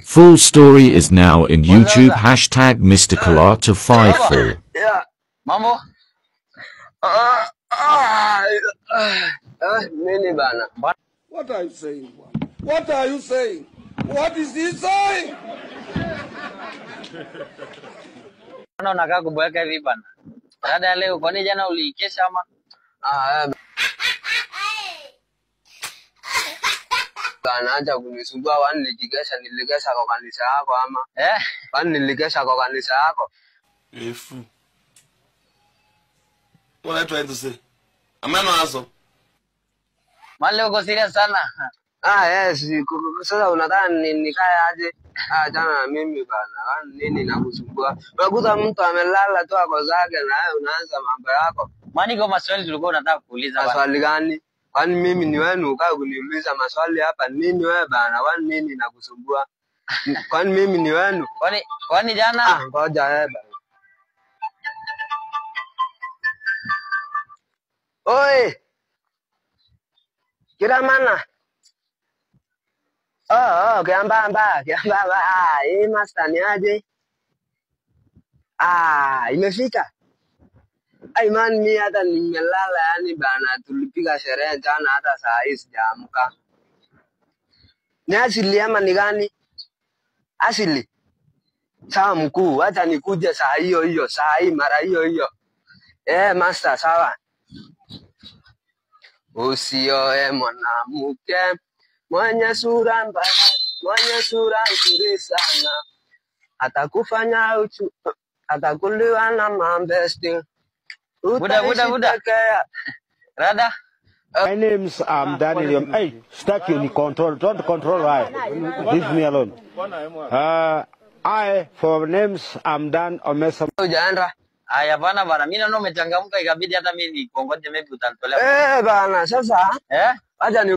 Full story is now in YouTube hashtag Mr. Kalata 54. Yeah. Mambo? Nini bana? What are you saying? What are you saying? What is he saying? Mbona unakaa kuboeka hivi bana? Dada leo kwani jana uliikesha ama? Bana acha kunisumbua, wani nilikesha nilikesha kwa kanisa yako ama? Eh? Wani nilikesha kwa kanisa yako? Efu. What are you trying to say? Am I not handsome? Mali leo uko serious sana. Yes, sasa unataka nikae aje? Achana na mimi bana. Wani nini nakusumbua? Unakuta mtu amelala tu ako zake na wewe unaanza mambo yako. Mani kwa maswali tulikuwa unataka kuuliza bana. Maswali gani? Kwani mimi ni wewe ukae kuniuliza maswali hapa nini wewe bana? Kwani nini nakusumbua? Kwani mimi ni wenu? Kwani jana? Ngoja wewe bana. Oi! Kiramana. Oh, kiambamba, kiambamba. Hii master ni aje? Imefika. Ai man, mi hata nimelala yani bana, tulipiga sherehe jana hata saa hii sijaamka. Ni asili ama ni gani? Asili. Sawa mkuu, acha nikuje saa hiyo hiyo, saa hii mara hiyo hiyo. Master, sawa. Usioe mwanamke mwenye sura mbaya, mwenye sura nzuri sana, atakufanya uchu, atakuliwa na mambesti. Buda buda buda. Rada. My name's Daniel. Hey, stuck you in control. Don't control I. Leave me alone. I for names I'm Dan Omesa. Ujaenda. Aya bana bana, mimi naona umechangamka ikabidi hata mimi nikuongoje, maybe utanitolea. Bana sasa. Eh? Acha ni